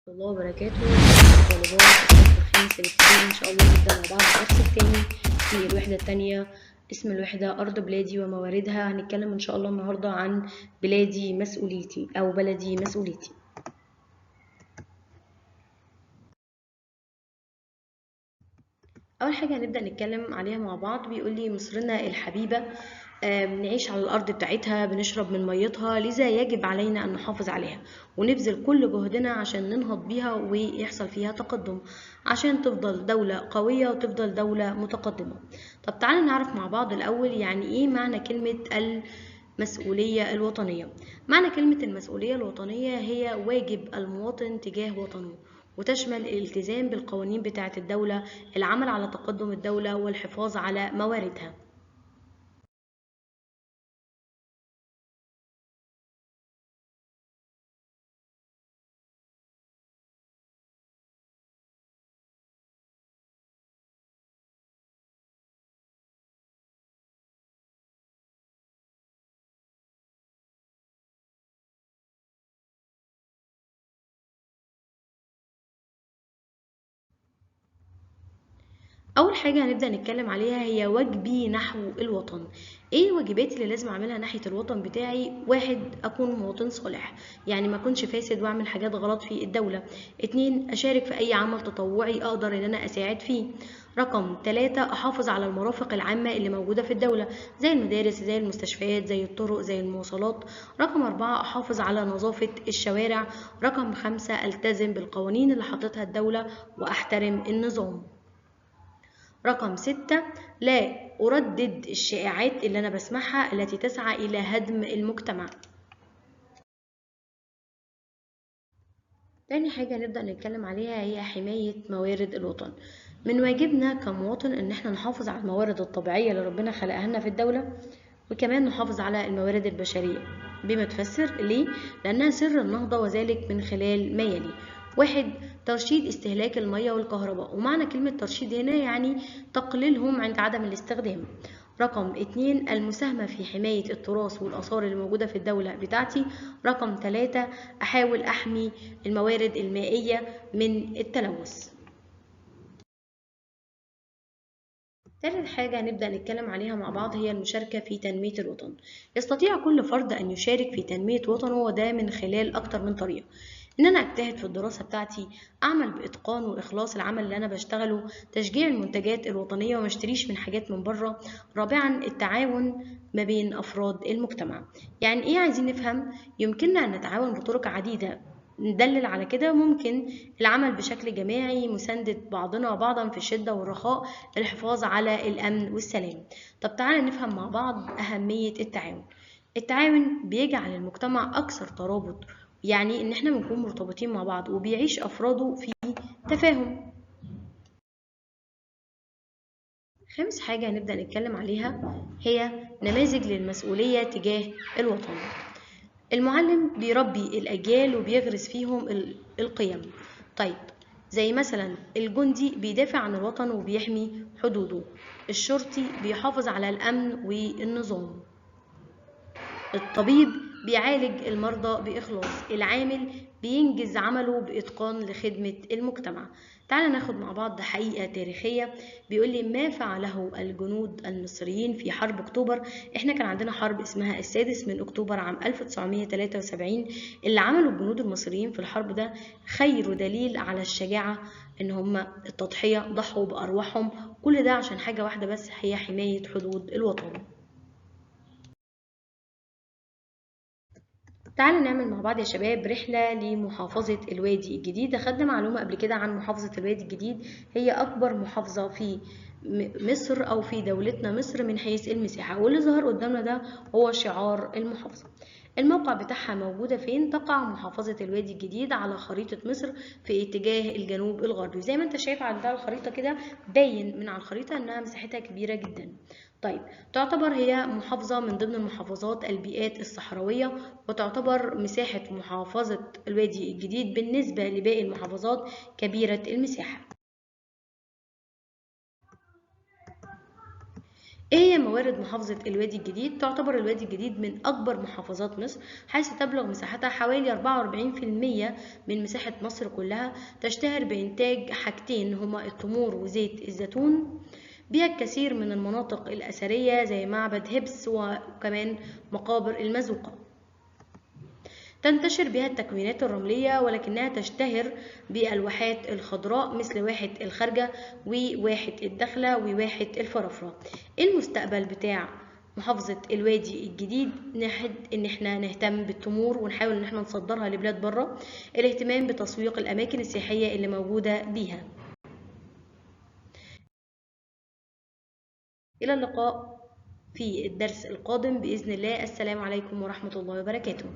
الله وبركاته. طالبات الصف الخامس الابتدائي، إن شاء الله نبدأ مع بعض الدرس الثاني في الوحدة الثانية. اسم الوحدة أرض بلادي ومواردها. هنتكلم إن شاء الله النهاردة عن بلادي مسؤوليتي أو بلدي مسؤوليتي. أول حاجة هنبدأ نتكلم عليها مع بعض، بيقول لي مصرنا الحبيبة، بنعيش على الأرض بتاعتها، بنشرب من ميتها، لذا يجب علينا أن نحافظ عليها ونبذل كل جهدنا عشان ننهض بيها ويحصل فيها تقدم، عشان تفضل دولة قوية وتفضل دولة متقدمة. طب تعالى نعرف مع بعض الأول يعني إيه معنى كلمة المسؤولية الوطنية. معنى كلمة المسؤولية الوطنية هي واجب المواطن تجاه وطنه، وتشمل الالتزام بالقوانين بتاعة الدولة، العمل على تقدم الدولة والحفاظ على مواردها. أول حاجة هنبدأ نتكلم عليها هي واجبي نحو الوطن. إيه واجباتي اللي لازم أعملها ناحية الوطن بتاعي؟ واحد، أكون مواطن صالح، يعني ما أكونش فاسد وأعمل حاجات غلط في الدولة. 2، أشارك في أي عمل تطوعي أقدر إن أنا أساعد فيه. رقم 3، أحافظ على المرافق العامة اللي موجودة في الدولة، زي المدارس، زي المستشفيات، زي الطرق، زي المواصلات. رقم 4، أحافظ على نظافة الشوارع. رقم 5، ألتزم بالقوانين اللي حاطتها الدولة وأحترم النظام. رقم 6، لا أردد الشائعات اللي أنا بسمعها التي تسعى إلى هدم المجتمع. تاني حاجة نبدأ نتكلم عليها هي حماية موارد الوطن. من واجبنا كمواطن إن احنا نحافظ على الموارد الطبيعية اللي ربنا خلقها لنا في الدولة، وكمان نحافظ على الموارد البشرية. بما تفسر ليه؟ لأنها سر النهضة، وذلك من خلال ما يلي. 1، ترشيد استهلاك المية والكهرباء، ومعنى كلمة ترشيد هنا يعني تقليلهم عند عدم الاستخدام. رقم 2، المساهمة في حماية التراث والآثار اللي موجودة في الدولة بتاعتي. رقم 3، أحاول أحمي الموارد المائية من التلوث. ثالث حاجة هنبدأ نتكلم عليها مع بعض هي المشاركة في تنمية الوطن. يستطيع كل فرد أن يشارك في تنمية وطنه، وده من خلال أكتر من طريقة. إن أنا أجتهد في الدراسة بتاعتي، أعمل بإتقان وإخلاص العمل اللي أنا بشتغله، تشجيع المنتجات الوطنية وما اشتريش من حاجات من بره. رابعا، التعاون ما بين أفراد المجتمع. يعني إيه؟ عايزين نفهم يمكننا أن نتعاون بطرق عديدة، ندلل على كده. ممكن العمل بشكل جماعي، مساندة بعضنا بعضا في الشدة والرخاء، الحفاظ على الأمن والسلام. طب تعالى نفهم مع بعض أهمية التعاون. التعاون بيجعل المجتمع أكثر ترابط، يعني إن إحنا بنكون مرتبطين مع بعض وبيعيش أفراده في تفاهم. خامس حاجة هنبدأ نتكلم عليها هي نماذج للمسؤولية تجاه الوطن. المعلم بيربي الأجيال وبيغرس فيهم القيم. طيب زي مثلا الجندي بيدافع عن الوطن وبيحمي حدوده، الشرطي بيحافظ على الأمن والنظام، الطبيب بيعالج المرضى بإخلاص، العامل بينجز عمله بإتقان لخدمة المجتمع. تعال ناخد مع بعض حقيقة تاريخية. بيقول لي ما فعله الجنود المصريين في حرب أكتوبر. احنا كان عندنا حرب اسمها السادس من أكتوبر عام 1973. اللي عمله الجنود المصريين في الحرب ده خير دليل على الشجاعة، ان هم التضحية، ضحوا بأرواحهم، كل ده عشان حاجة واحدة بس، هي حماية حدود الوطن. تعالوا نعمل مع بعض يا شباب رحلة لمحافظة الوادي الجديد. خدنا معلومة قبل كده عن محافظة الوادي الجديد، هي أكبر محافظة في مصر أو في دولتنا مصر من حيث المساحة، واللي ظهر قدامنا ده هو شعار المحافظة. الموقع بتاعها موجودة فين؟ تقع محافظة الوادي الجديد على خريطة مصر في اتجاه الجنوب الغربي. زي ما انت شايف عندها الخريطة كده، باين من على الخريطة انها مساحتها كبيرة جدا. طيب تعتبر هي محافظة من ضمن المحافظات البيئات الصحراوية، وتعتبر مساحة محافظة الوادي الجديد بالنسبة لباقي المحافظات كبيرة المساحة. ايه هي موارد محافظة الوادي الجديد؟ تعتبر الوادي الجديد من أكبر محافظات مصر، حيث تبلغ مساحتها حوالي 44% من مساحة مصر كلها. تشتهر بإنتاج حاجتين هما التمور وزيت الزيتون. بها الكثير من المناطق الأثرية زي معبد هبس وكمان مقابر المزوقة. تنتشر بها التكوينات الرملية، ولكنها تشتهر بالواحات الخضراء مثل واحة الخارجة وواحة الدخلة وواحة الفرافرة. المستقبل بتاع محافظة الوادي الجديد نحد ان احنا نهتم بالتمور ونحاول ان احنا نصدرها لبلاد بره، الاهتمام بتسويق الاماكن السياحية اللي موجودة بيها. الى اللقاء في الدرس القادم بإذن الله. السلام عليكم ورحمة الله وبركاته.